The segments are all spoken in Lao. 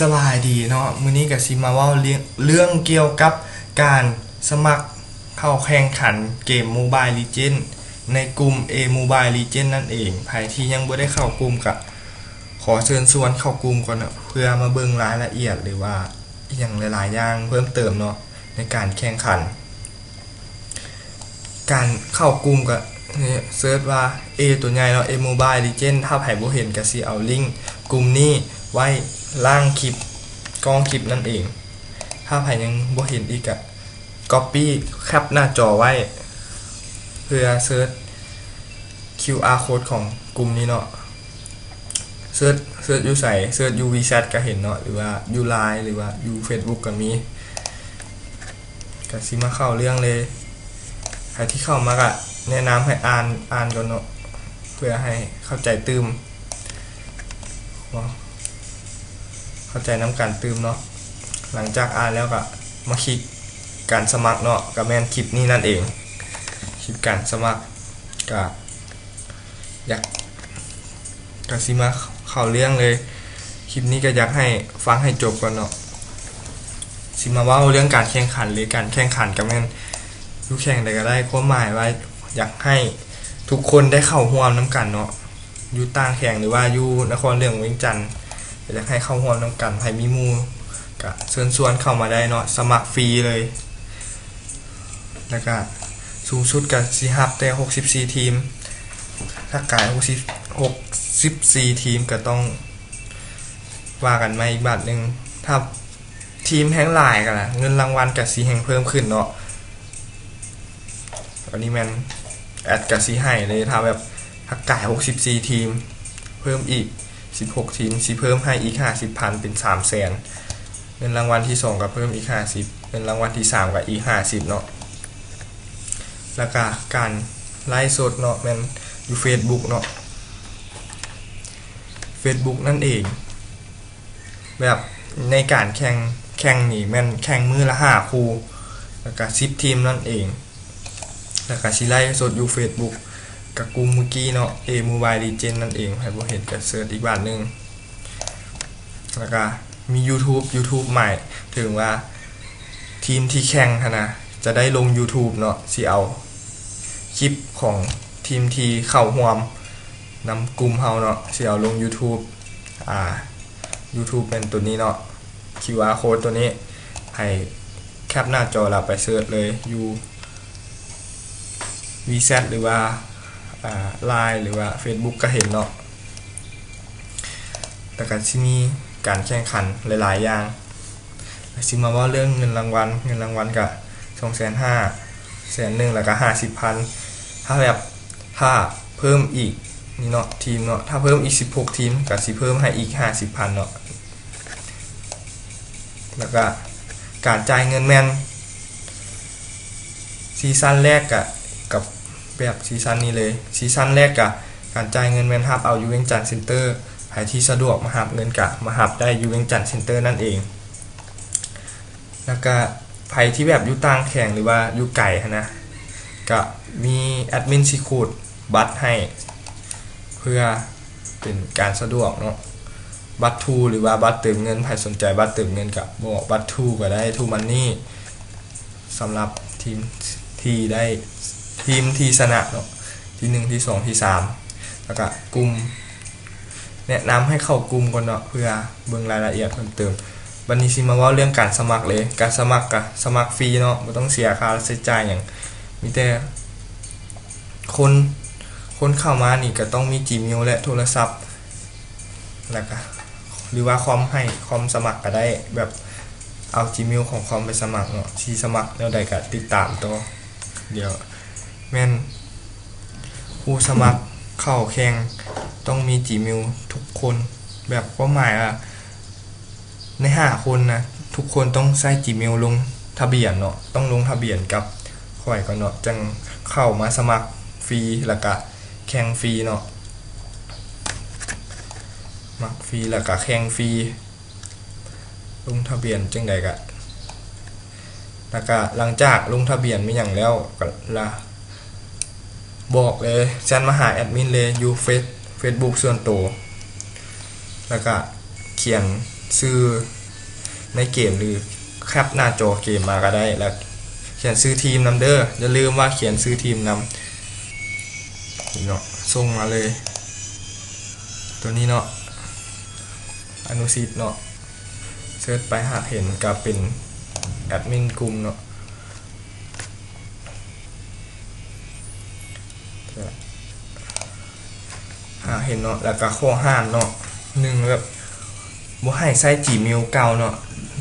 ສະບາຍດີເນາະ, ມື້ນີ້ກະຊິມາເວົ້າເລື່ອງ ເລື່ອງກ່ຽວກັບການສະໝັກເຂົ້າແຂ່ງຂັນເກມ Mobile Legend ໃນກຸ່ມ A Mobile Legend ນັ້ນເອງ. ໃຜທີ່ຍັງບໍ່ໄດ້ເຂົ້າກຸ່ມກະຂໍເຊີນຊວນເຂົ້າກຸ່ມກ່ອນເນາະ ເພື່ອມາເບິ່ງລາຍລະອຽດ ຫຼືວ່າອີ່ຫຍັງຫຼາຍໆຢ່າງເພີ່ມເຕີມເນາະ ໃນການແຂ່ງຂັນ. ການເຂົ້າກຸ່ມກະເສີດວ່າ A ຕົວໃຫຍ່ເນາະ A Mobile Legend. ຖ້າໃຜບໍ່ເຫັນກະຊິເອົາລິ້ງກຸ່ມນີ້ໄວ້ລ່າງຄລິບ ກ້ອງຄລິບນັ້ນເອງ. ຖ້າໃຜຍັງບໍ່ເຫັນອີກກະ copy ແຄປໜ້າຈໍໄວ້ ເພື່ອເສີດ QR code ຂອງກຸ່ມນີ້ເນາະ. ເສີດ ເສີດຢູ່ໃສ? ເສີດຢູ່ WeChat ກະເຫັນເນາະ ຫຼືວ່າຢູ່ Line ຫຼືວ່າຢູ່ Facebook ກະມີ. ກະຊິມາເຂົ້າເລື່ອງເລີຍ. ໃຜທີ່ເຂົ້າມາກະແນະນຳໃຫ້ອ່ານ ອ່ານກ່ອນເນາະ ເພື່ອໃຫ້ເຂົ້າໃຈຕື່ມ ເຂົ້າໃຈນຳກັນຕື່ມເນາະ. ຫຼັງຈາກອ່ານແລ້ວກະມາຄລິກການສະໝັກເນາະ ກະແມ່ນຄລິບນີ້ນັ້ນເອງ. ຄລິກການສະໝັກ ກະຢາກ ກະຊິມາເຂົ້າເລື່ອງເລີຍ. ຄລິບນີ້ກະຢາກໃຫ້ຟັງໃຫ້ຈົບກ່ອນເນາະ. ຊິມາເວົ້າເລື່ອງການແຂ່ງຂັນເລີຍ. ການແຂ່ງຂັນກະແມ່ນຢູ່ແຂວງໃດກະໄດ້ ຄວາມໝາຍວ່າຢາກໃຫ້ທຸກຄົນໄດ້ເຂົ້າຮ່ວມນຳກັນເນາະ. ຢູ່ຕ່າງແຂວງ ຫຼືວ່າຢູ່ນະຄອນຫຼວງວຽງຈັນ ກະຢາກໃຫ້ເຂົ້າຮ່ວມນຳກັນ. ໃຜມີໝູ່ກະເຊີນຊວນເຂົ້າມາໄດ້ເນາະ ສະໝັກຟຣີເລີຍ. ແລ້ວກະສູງສຸດກະຊິຮັບແຕ່ຫົກສິບສີ່ທີມ ຖ້າກາຍຫົກສິບ ຫົກສິບສີ່ທີມກະຕ້ອງວ່າກັນໃໝ່ອີກບາດໜຶ່ງ. ຖ້າທີມແຮ່ງຫຼາຍກະເງິນລາງວັນກະຊິແຮ່ງເພີ່ມຂຶ້ນເນາະ. ອັນນີ້ແມ່ນແອັດກະຊິໃຫ້ເລີຍ ຖ້າແບບ ຖ້າກາຍຫົກສິບສີ່ທີມ ເພີ່ມອີກສິບຫົກທີມ ຊິເພີ່ມໃຫ້ອີກຫ້າສິບພັນ ເປັນສາມແສນ. ເງິນລາງວັນທີສອງກະເພີ່ມອີກຫ້າສິບ ເງິນລາງວັນທີສາມກະອີກຫ້າສິບເນາະ. ແລ້ວກະການໄລຟ໌ສົດເນາະ ແມ່ນຢູ່ Facebook ເນາະ Facebook ນັ້ນເອງ. ແບບໃນການແຂ່ງ ແຂ່ງນີ້ແມ່ນແຂ່ງມື້ລະຫ້າຄູ່ ແລ້ວກະສິບທີມນັ້ນເອງ. ແລ້ວກະຊິໄລຟ໌ສົດຢູ່ Facebook ກະກຸ່ມມື້ກີ້ເນາະ A Mobile Legend ນັ້ນເອງ. ໃຜບໍ່ເຫັນກະເສີດອີກບາດໜຶ່ງ. ແລ້ວກະມີ YouTube YouTube ໝາຍເຖິງວ່າທີມທີ່ແຂ່ງຫັ້ນນະ ຈະໄດ້ລົງ YouTube ເນາະ. ຊິເອົາຄລິບຂອງທີມທີ່ເຂົ້າຮ່ວມນຳກຸ່ມເຮົາເນາະ ຊິເອົາລົງ YouTube ອ່າ YouTube ແມ່ນໂຕນີ້ເນາະ QR code ໂຕນີ້. ໃຫ້ແຄປໜ້າຈໍແລ້ວໄປເສີດເລີຍຢູ່ WeChat ຫຼືວ່າ ອ່າ Line ຫຼືວ່າ Facebook ກະເຫັນເນາະ. ແລ້ວກະຊິມີການແຂ່ງຂັນຫຼາຍໆຢ່າງ. ກະຊິມາເວົ້າເລື່ອງເງິນລາງວັນ. ເງິນລາງວັນກະສອງແສນຫ້າ ແສນໜຶ່ງ ແລ້ວກະຫ້າສິບພັນ. ຖ້າແບບ ຖ້າເພີ່ມອີກນີ້ເນາະ ທີມເນາະ ຖ້າເພີ່ມອີກສິບຫົກທີມ ກະຊິເພີ່ມໃຫ້ອີກຫ້າສິບພັນເນາະ. ແລ້ວກະການຈ່າຍເງິນແມ່ນ ຊີຊັນແລກກະ ກັບແບບຊີຊັນນີ້ເລີຍ. ຊີຊັນແລກກະການຈ່າຍເງິນແມ່ນຮັບເອົາຢູ່ວຽງຈັນເຊັນເຕີ. ໃຜທີ່ສະດວກມາຮັບເງິນກະມາຮັບໄດ້ຢູ່ວຽງຈັນເຊັນເຕີນັ້ນເອງ. ແລ້ວກະໃຜທີ່ແບບຢູ່ຕ່າງແຂວງ ຫຼືວ່າຢູ່ໄກຫັ້ນນະ ກະມີແອັດມິນຊິຂູດບັດໃຫ້ ເພື່ອເປັນການສະດວກເນາະ. ບັດທູ ຫຼືວ່າບັດເຕີມເງິນ ໃຜສົນໃຈບັດເຕີມເງິນກະບອກບັດທູກະໄດ້ ທູມັນນີ ສຳລັບທີມທີ່ໄດ້ ທີມທີ່ຊະນະເນາະ ທີໜຶ່ງ ທີສອງ ທີສາມ. ແລ້ວກະກຸ່ມ ແນະນຳໃຫ້ເຂົ້າກຸ່ມກ່ອນເນາະ ເພື່ອເບິ່ງລາຍລະອຽດເພີ່ມເຕີມ. ບັດນີ້ຊິມາເວົ້າເລື່ອງການສະໝັກເລີຍ. ການສະໝັກກະສະໝັກຟຣີເນາະ ບໍ່ຕ້ອງເສຍຄ່າໃຊ້ຈ່າຍຫຍັງ. ມີແຕ່ຄົນ ຄົນເຂົ້າມານີ້ກະຕ້ອງມີ Gmail ແລະ ໂທລະສັບ ແລ້ວກະ ຫຼືວ່າຄອມ ໃຫ້ຄອມສະໝັກກະໄດ້ ແບບເອົາ Gmail ຂອງຄອມໄປສະໝັກເນາະ. ຊິສະໝັກແນວໃດກະຕິດຕາມຕໍ່. ດຽວ ແມ່ນຜູ້ສະໝັກເຂົ້າແຂ່ງຕ້ອງມີ Gmail ທຸກຄົນ. ແບບຄວາມໝາຍວ່າ ໃນຫ້າຄົນນະ ທຸກຄົນຕ້ອງໃຊ້ Gmail ລົງທະບຽນເນາະ. ຕ້ອງລົງທະບຽນກັບຂ້ອຍກ່ອນເນາະ ຈັ່ງເຂົ້າມາສະໝັກຟຣີ ແລ້ວກະແຂ່ງຟຣີເນາະ. ສະໝັກຟຣີ ແລ້ວກະແຂ່ງຟຣີ. ລົງທະບຽນຈັ່ງໃດກະ ແລ້ວກະຫຼັງຈາກລົງທະບຽນມີຫຍັງແລ້ວກະລະ ບອກເລີຍ ແຊັດມາຫາແອັດມິນເລີຍ ຢູ່ເຟສ Facebook ສ່ວນໂຕ ແລ້ວກະຂຽນ ຊື່ໃນເກມ ຫຼື ແຄບໜ້າຈໍເກມມາກໍໄດ້ ແລ້ວຂຽນຊື່ທີມນຳເດີ. ຢ່າລືມວ່າຂຽນຊື່ທີມນຳເນາະ. ສົ່ງມາເລີຍ ຕົວນີ້ເນາະ ອະນຸສິດເນາະ. ເສີດໄປຫາກເຫັນກໍເປັນແອດມິນກຸ່ມເນາະ. ຫາກເຫັນເນາະ ແລ້ວກໍຂໍ້ຫ້າມເນາະ ໜຶ່ງ ແບບບໍ່ໃຫ້ໃຊ້ຈີເມວເກົ່າເນາະ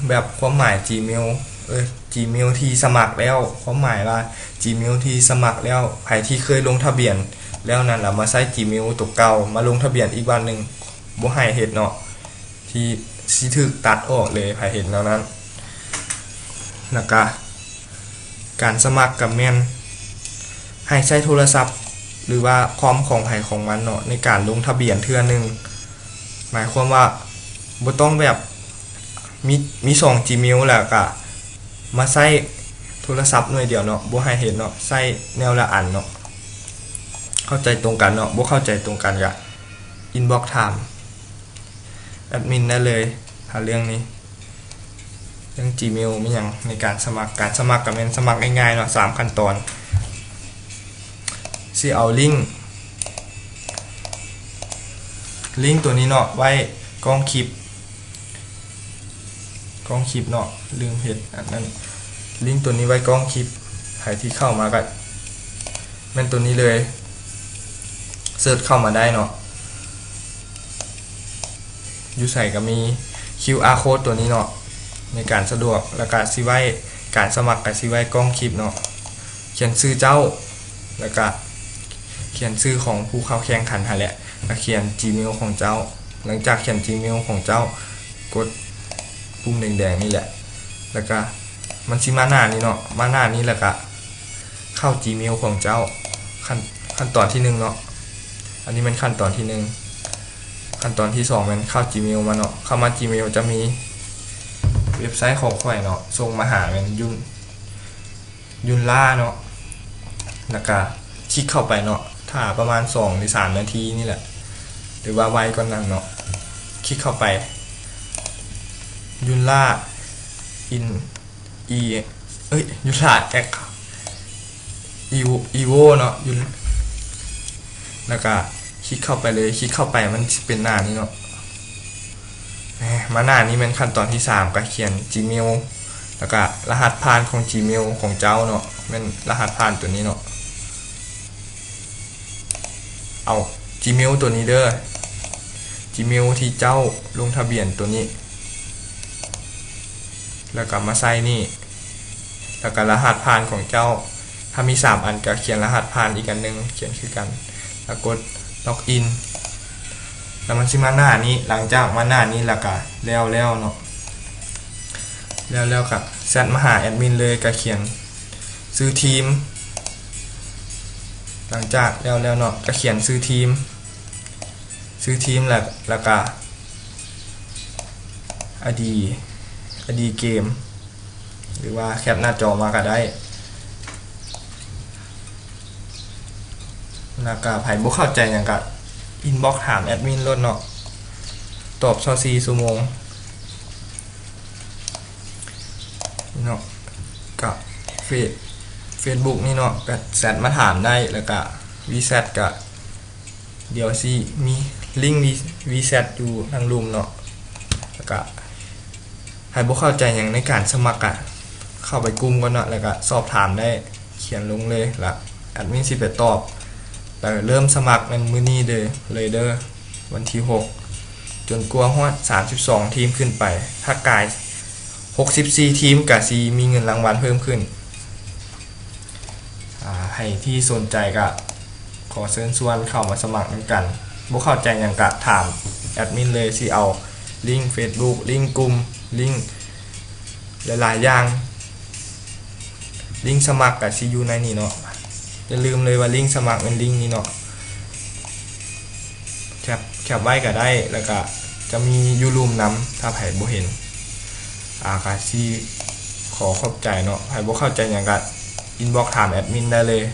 ແບບຄວາມໝາຍຈີເມວ ເອີ ຈີເມວທີ່ສະໝັກແລ້ວ ຄວາມໝາຍວ່າຈີເມວທີ່ສະໝັກແລ້ວ ໃຜທີ່ເຄີຍລົງທະບຽນແລ້ວນັ້ນລະ ມາໃຊ້ຈີເມວຕົວເກົ່າ ມາລົງທະບຽນອີກບາດໜຶ່ງ ບໍ່ໃຫ້ເຮັດເນາະ ທີ່ຊິຖືກຕັດອອກເລີຍ ໃຜເຮັດແນວນັ້ນ. ແລ້ວກະການສະໝັກກະແມ່ນໃຫ້ໃຊ້ໂທລະສັບ ຫຼືວ່າຄອມຂອງໃຜຂອງມັນເນາະ ໃນການລົງທະບຽນເທື່ອໜຶ່ງ. ໝາຍຄວາມວ່າບໍ່ຕ້ອງແບບມີ ມີສອງຈີເມວ ແລ້ວກະມາໃຊ້ໂທລະສັບໜ່ວຍດຽວເນາະ ບໍ່ໃຫ້ເຮັດເນາະ ໃຊ້ແນວລະອັນເນາະ. ເຂົ້າໃຈຕົງກັນເນາະ ບໍ່ເຂົ້າໃຈຕົງກັນກະອິນບັອກຖາມແອດມິນໄດ້ເລີຍ ຖ້າເລື່ອງນີ້ ເລື່ອງຈີເມວມີຫຍັງໃນການສະໝັກ. ການສະໝັກກໍແມ່ນສະໝັກງ່າຍໆເນາະ ສາມຂັ້ນຕອນ. ຊິເອົາລິ້ງ ລິ້ງຕົວນີ້ເນາະ ໄວ້ກ້ອງຄລິບ ກ້ອງຄລິບເນາະ ລືມເຮັດອັນນັ້ນ. ລິ້ງຕົວນີ້ໄວ້ກ້ອງຄລິບ ໃຜທີ່ເຂົ້າມາກໍແມ່ນຕົວນີ້ເລີຍ ເສີດເຂົ້າມາໄດ້ເນາະ. ຢູ່ໃສກໍມີຄິວອາໂຄດຕົວນີ້ເນາະ ໃນການສະດວກ ແລ້ວກະຊິໄວ້ ການສະໝັກກໍຊິໄວ້ກ້ອງຄລິບເນາະ. ຂຽນຊື່ເຈົ້າ ແລ້ວກະຂຽນຊື່ຂອງຜູ້ເຂົ້າແຂ່ງຂັນຫັ້ນແຫຼະ ແລ້ວຂຽນຈີເມວຂອງເຈົ້າ. ຫຼັງຈາກຂຽນຈີເມວຂອງເຈົ້າ ກົດປຸ່ມແດງໆນີ້ແຫຼະ ແລ້ວກະມັນຊິມາໜ້ານີ້ເນາະ ມາໜ້ານີ້ ແລ້ວກະເຂົ້າຈີເມວຂອງເຈົ້າ. ຂັ້ນ ຂັ້ນຕອນທີໜຶ່ງເນາະ ອັນນີ້ແມ່ນຂັ້ນຕອນທີໜຶ່ງ. ຂັ້ນຕອນທີສອງແມ່ນເຂົ້າຈີເມວມາເນາະ ເຂົ້າມາຈີເມວຈະມີເວັບໄຊຂອງຂ້ອຍເນາະ ສົ່ງມາຫາແມ່ນ Joomla ເນາະ ແລ້ວກະຄລິກເຂົ້າໄປເນາະ ຖ້າປະມານສອງຫຼືສາມນາທີນີ້ແຫຼະ ຫຼືວ່າໄວກວ່ານັ້ນເນາະ. ຄລິກເຂົ້າໄປ Joomla in ອີ ເອີຍ Joomla X Evo Evo ເນາະ ແລ້ວກະຄລິກເຂົ້າໄປເລີຍ. ຄລິກເຂົ້າໄປມັນຊິເປັນໜ້ານີ້ເນາະ ມາໜ້ານີ້ແມ່ນຂັ້ນຕອນທີສາມ ກະຂຽນຈີເມວ ແລ້ວກະລະຫັດຜ່ານຂອງຈີເມວຂອງເຈົ້າເນາະ ແມ່ນລະຫັດຜ່ານຕົວນີ້ເນາະ. ເອົາຈີເມວຕົວນີ້ເດີ ຈີເມວທີ່ເຈົ້າລົງທະບຽນຕົວນີ້ ແລ້ວກະມາໃສ່ນີ້ ແລ້ວກະລະຫັດຜ່ານຂອງເຈົ້າ ຖ້າມີສາມອັນກະຂຽນລະຫັດຜ່ານອີກອັນໜຶ່ງ ຂຽນຄືກັນ ແລ້ວກົດ Login ແລ້ວມັນຊິມາໜ້ານີ້. ຫຼັງຈາກມາໜ້ານີ້ແລ້ວກະແລ້ວແລ້ວເນາະ ແລ້ວແລ້ວກະແຊັດມາຫາແອດມິນເລີຍ ກະຂຽນຊື່ທີມ. ຫຼັງຈາກແລ້ວແລ້ວເນາະ ກະຂຽນຊື່ທີມ ຊື່ທີມ ແລ້ວ ແລ້ວກະ ID ID Game ຫຼືວ່າແຄບໜ້າຈໍມາກໍໄດ້. ແລ້ວກະໃຜບໍ່ເຂົ້າໃຈຫຍັງກະອິນບັອກຖາມແອດມິນໂລດເນາະ ຕອບຊາວສີ່ຊົ່ວໂມງເນາະ. ກະເຟສ Facebook ນີ້ເນາະ ກະແຊັດມາຖາມໄດ້ ແລ້ວກະ WeChat ກະ ດຽວຊິມີລິ້ງ WeChat ຢູ່ທາງລຸ່ມເນາະ ແລ້ວກະໃຜບໍ່ເຂົ້າໃຈຫຍັງໃນການສະໝັກກະເຂົ້າໄປກຸ່ມກ່ອນເນາະ ແລ້ວກະສອບຖາມໄດ້ ຂຽນລົງເລີຍ ແລ້ວແອດມິນຊິໄປຕອບ. ແລ້ວເລີ່ມສະໝັກແມ່ນມື້ນີ້ເດີ ເລີຍເດີ ວັນທີຫົກ ຈົນກວ່າຮອດສາມສິບສອງທີມຂຶ້ນໄປ ຖ້າກາຍຫົກສິບສີ່ທີມກະຊິມີເງິນລາງວັນເພີ່ມຂຶ້ນ. ອາ ໃຜທີ່ສົນໃຈກະຂໍເຊີນຊວນເຂົ້າມາສະໝັກນຳກັນ. ບໍ່ເຂົ້າໃຈຫຍັງກະຖາມແອດມິນເລີຍ ຊິເອົາລິ້ງ Facebook ລິ້ງກຸ່ມ ລິ້ງຫຼາຍໆຢ່າງ. ລິ້ງສະໝັກກະຊິຢູ່ໃນນີ້ເນາະ. ຢ່າລືມເລີຍວ່າລິ້ງສະໝັກແມ່ນລິ້ງນີ້ເນາະ. ແຄບ ແຄບໄວ້ກະໄດ້ ແລ້ວກະຈະມີຢູ່ລຸ່ມນຳ ຖ້າໃຜບໍ່ເຫັນ. ອາ ກະຊິຂໍຂອບໃຈເນາະ. ໃຜບໍ່ເຂົ້າໃຈຫຍັງກະອິນບັອກຖາມແອດມິນໄດ້ເລີຍ.